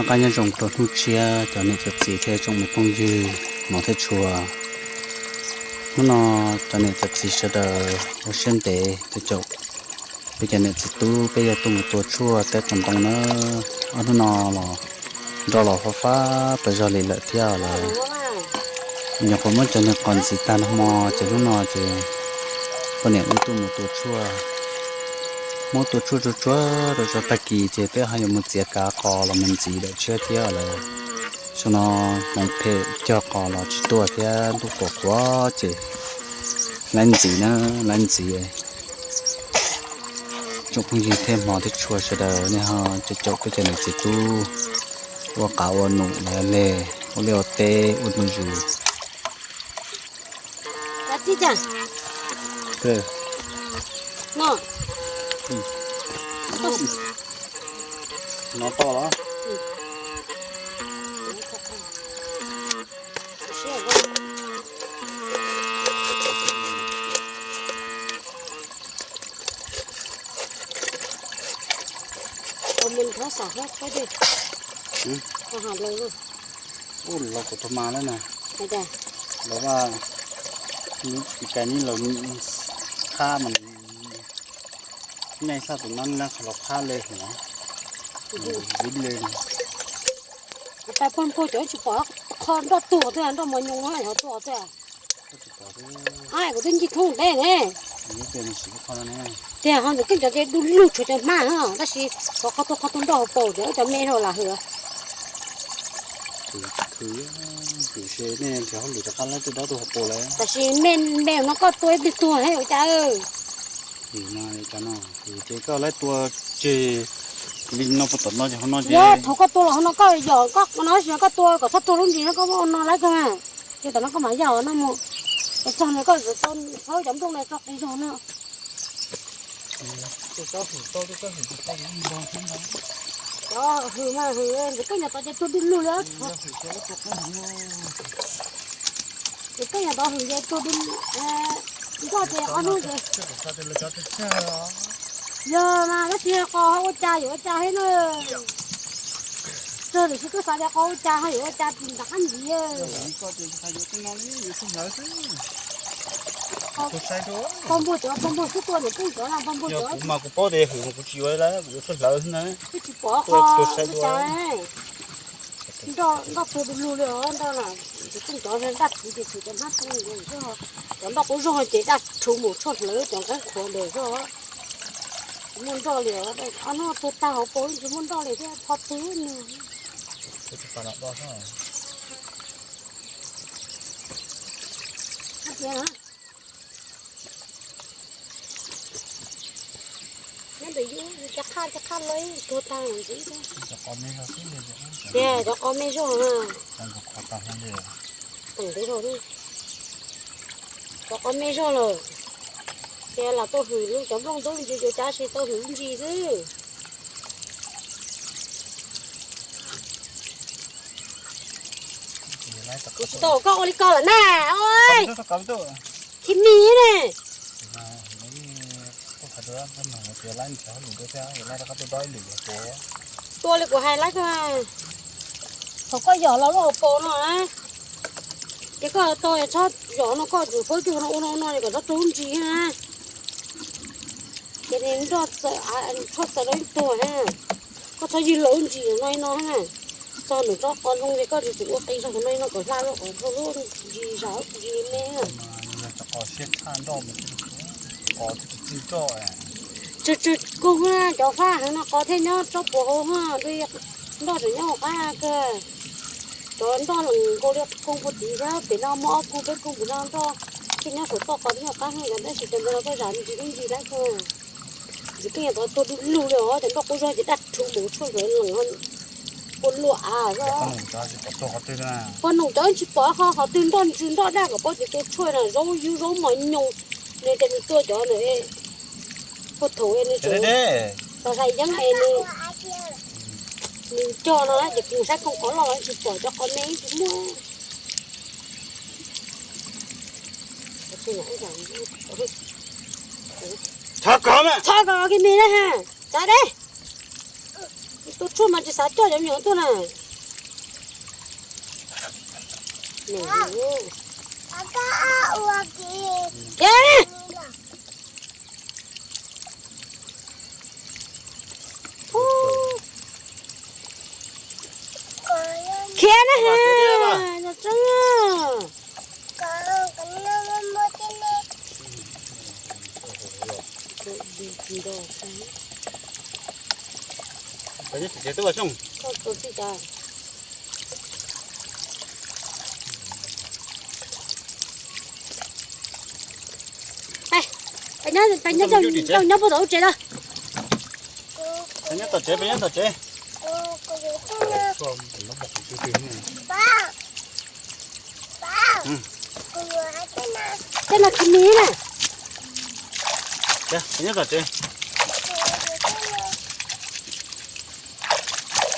Noj qab nyob zoo rau hnub tshiab cov niam cov txiv thiab tsoom me phooj ywg hmov thiab tshua. Hnub no cov niam cov txiv sawv daws ua siab ntev caum caum peb cov niam txiv tub peb yuav tuaj mus tua tshuaj teb qos ntoo na. Ob hnub no los nroj los fab fab pes zog li lawm thiab lawm. Nyuam qhuav muab cov niag qos ntxiv tag nag hmo ces hnub no ces poj niam wb tuaj mus tua tshuaj. Muab tua tshuaj tsuag tsuag rau tso tag kis ces peb ho yuav mus txiav kav qos los mus ntxiv daim tshiab thiab lawm. Xyoo no hmoov phem cog qos los tsis tuaj thiab ntuj qhuav qhuav ces laib ntxiv na, laib ntxiv. Tsoom phooj ywg thiab hmov thiab tshua sawv daws nej ho caum caum peb cov niam txiv tub ua qav ua num los yog ua liaj ua teb ua ntu zus. Ua los kuv tau mas lawm na. Lawv vaj, nws tsis kais nws los qhab mas nws nyaij xaj tus no los qhab le hov, vib le. Tais pog npog cov tsis pom qho nroj tuag thiab, nroj mos nyoos hov tuag thiab. Kuv twb ncig thoob ntev ne. Tiag ho ntawm koj cov ces du lug tshuav cov hmab ho, tab sis qhov qhov tuaj qhov tuaj nroj hauv paus cov, cov me dhau lam hwm. Tab sis me me no koj tua ib tug tuag thiab ua cas. Ces koj laib tua tseg li no puas tom no ces hauv no ces thaum koj tua los hauv no koj yom koj no, tab sis koj tua kom txhob tua lub ntsis no koj muab ua no laib kawg. Ces tom no koj mam yaj no mus, txog no koj txhob cov nplooj no tso qis zog no. Cov hwm mas hwm, ntawm koj nyuam tod ces tuag du lug li. Ntawm koj nyuam tod hwm ces tuag du lug, nroj ces ob hnub ces. Yog mas tab sis qos ua cas yuav ua cas thiab na. Txog tam sim koj xav tias qos ua cas ho yuav ua cas tim nram qab ntxiv. Pog npug cov, pog npug xwb tua niam pog cov na, pog npug cov. Kuv mas kuv paub tias hwm mas kuv tsis yuav lawm, kuv yuav tshuaj hlawv xwb na. Twb tsis pom qos ua cas. Nroj, nroj tuag du lug li os, nroj na. Tus kheej cov daj rhuv ces tsuas cov hmab tuag, cov nroj qub zog ces daj rhuv mus tshuaj hlawv cov nqeeb qhuav ntawd xwb. Tsis muaj nroj li os, ob hnub tuag tag hauv paus tsis muaj nroj li thiab, pho twg nws. Nyob ntawm yus cov qhaj cov qhaj lawv tuag tag ntxiv. Tiag, cov qos me zog na. Teem ntawd zog li. Cov qos me zog lawm. Ces lam tau hwm lub cov nplooj ntub ntsis, yuav cav tsis tau hwm ntsis xwb. Kuv tsis tau koj ua li ko lawm na. Oj, khib mis ne. Tua li kuv hais lawm, thaum koj yom los lub hauv paus no na, ces koj tau txhob yom no, koj tsum faib cug no ua no ua no kom txhob raug lub ntsis na. Ces nws nroj txawm, tshuaj txawm rau ib tuag na. Koj txhob ywg lawv lub ntsis no li no na. Txog ntawm tsob qos zoo ces koj tsum ua qis zog no li no kom hla rau kom raug lub ntsis zam ntsis me. Tsw tsw koog na, cov faj heev no qos thiaj nyob tsob puas hauv, nroj tseem nyob hauv qab kawg. Cov nroj los nkaus li koog puag tid thiab, pem no muaj ob koog peb koog pem no nroj thiaj nyob saum toj qos thiab nyob qab heev, tab sis cov ntawd los koj zam ntsis ntsis lawm kawg. Ntsis koj nyuam qhuav tuag du lug li os, cov nroj qub zog ces daj rhuv mus tshuaj hlawv lees ua luaj av. Pog noom cov tsis pom qhov twg nroj ntsws nroj daj kom pog ces tua tshuaj na, zaub yub zaub mos nyoos, nws ces nws tua cov ntawd. Puag thaum nws tseem hlais yeeb es nws cog no ces kuv saib koog qos loj los tsis pom, cov qos me tsis muaj. Txhob kom kiag me na ha, tsav deb. Tus tshuaj mas tsis xav coj cov me nyuam tuaj na. Thiab, khiav na ha, no tseeb. Peb nyob puag tom lub tsev na. Peb nyob tom tsev, peb nyob tom tsev. Tej no khi mi na. Peb nyob tom tsev.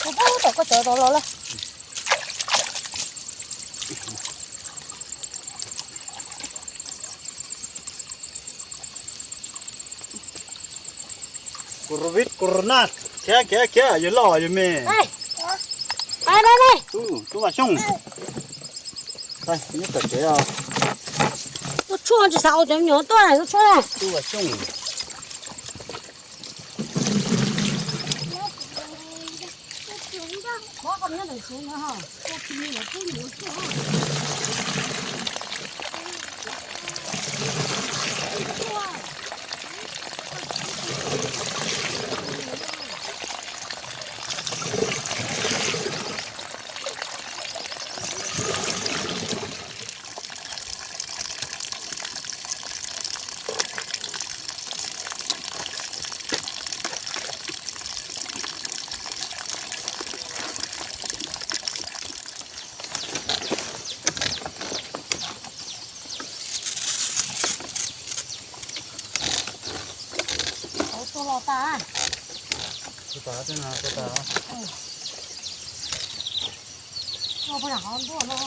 Kuv pub tom koj cov tod los lawm. Covid corona, khiav khiav khiav, yog loj yog me. Tub Vam Xyooj, nyob tom tsev os. Tub tshuaj tsis xav ua cov me nyuam tuaj, tub tshuaj. Tub Vam Xyooj. Tua los tas. Tua tas, tua tas. Tua pog yam qhov ntuaj no.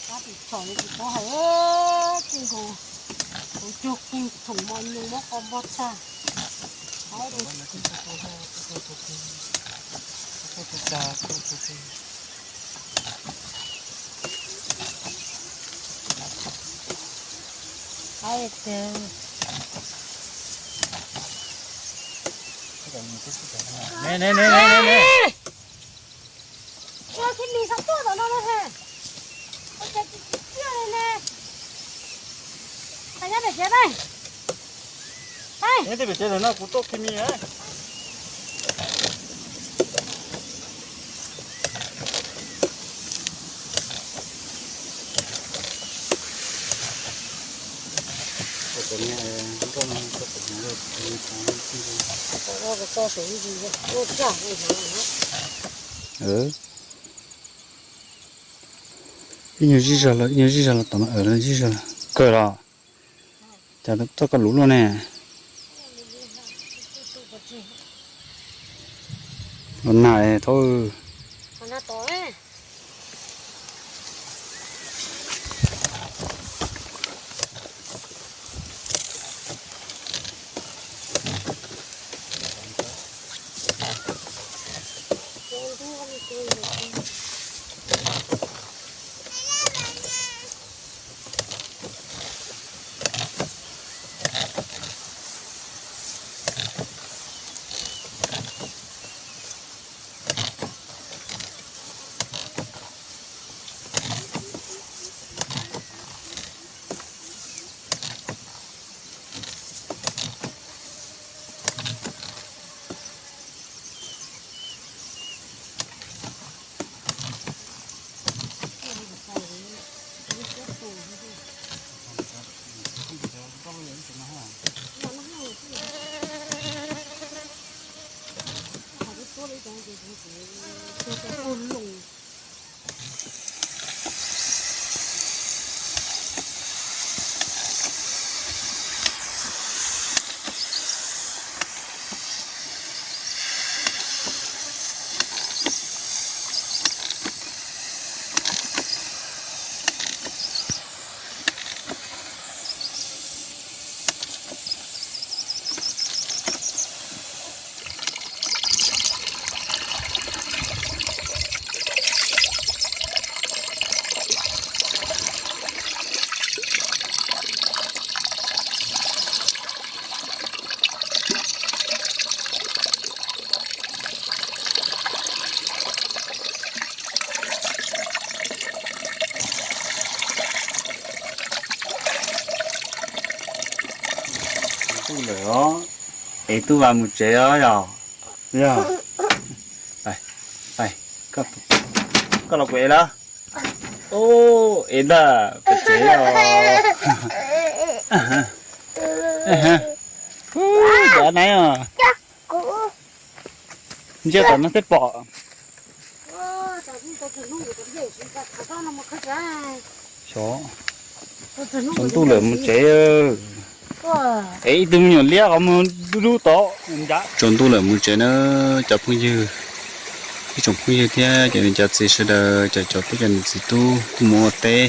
Tab sis thaum no tsis paub hais, tij nkaus kuv cug kiag thoom mos nyoos muab qo npog tag. Haib tiag. Ne ne ne ne ne. Ua khib mis xav tuaj tom no lawm ha. Ua cas tsis tsis tiaj li ne. Qhov nyob pem tsev ne. Nyob pem tsev ntawm no kuv tuaj khib mis na. Ib nyuag zij zog lawm, ib nyuag zij zog lawm, tom no zij zog lawm kawg los. Cas txoj koj luv luaj ne. Los nag thaub. Tuj lawm os, es tuj vas mus tsev os yog. Yog, koj los kuv ev lawm. Ev ntag, pem tsev os. Ub, dav na os. Ntsia tom no thiaj pom. Xyov, tsaus ntuj lawm mus tsev. Es ib tug me nyuam liab qhov muag dub dub tod. Tsaus ntuj lawm mus tsev na cov phooj ywg, ib tsoom phooj ywg thiab cov niam cov txiv sawv daws, cov cov tub cov niam txiv tub tuaj mus ua teb,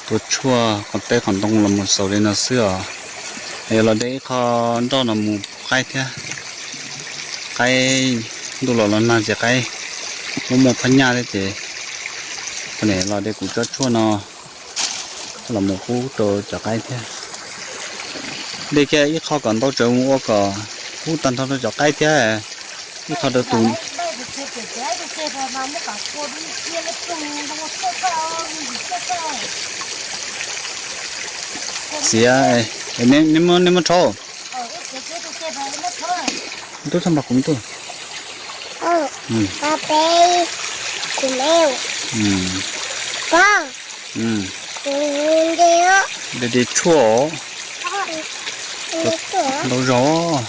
tua tshuaj, qhov teb qhov ntoo los mus xaus li no xwb os. Es los de ib qho nroj no mus pub qaib thiab. Qaib ntuj los los nag ces qaib muaj muaj phab nyaj thiab ces, los de kuv tsob tshuaj no los mus pub rau cov qaib thiab. De kiag ib qho kom ntau tsawv mus ua kom pub tag nrho rau cov qaib thiab, ib qho rau tus txiv. Nej muab rhaub. Tub txhob npog kuv me tub. De tshuaj os. Ntau zog.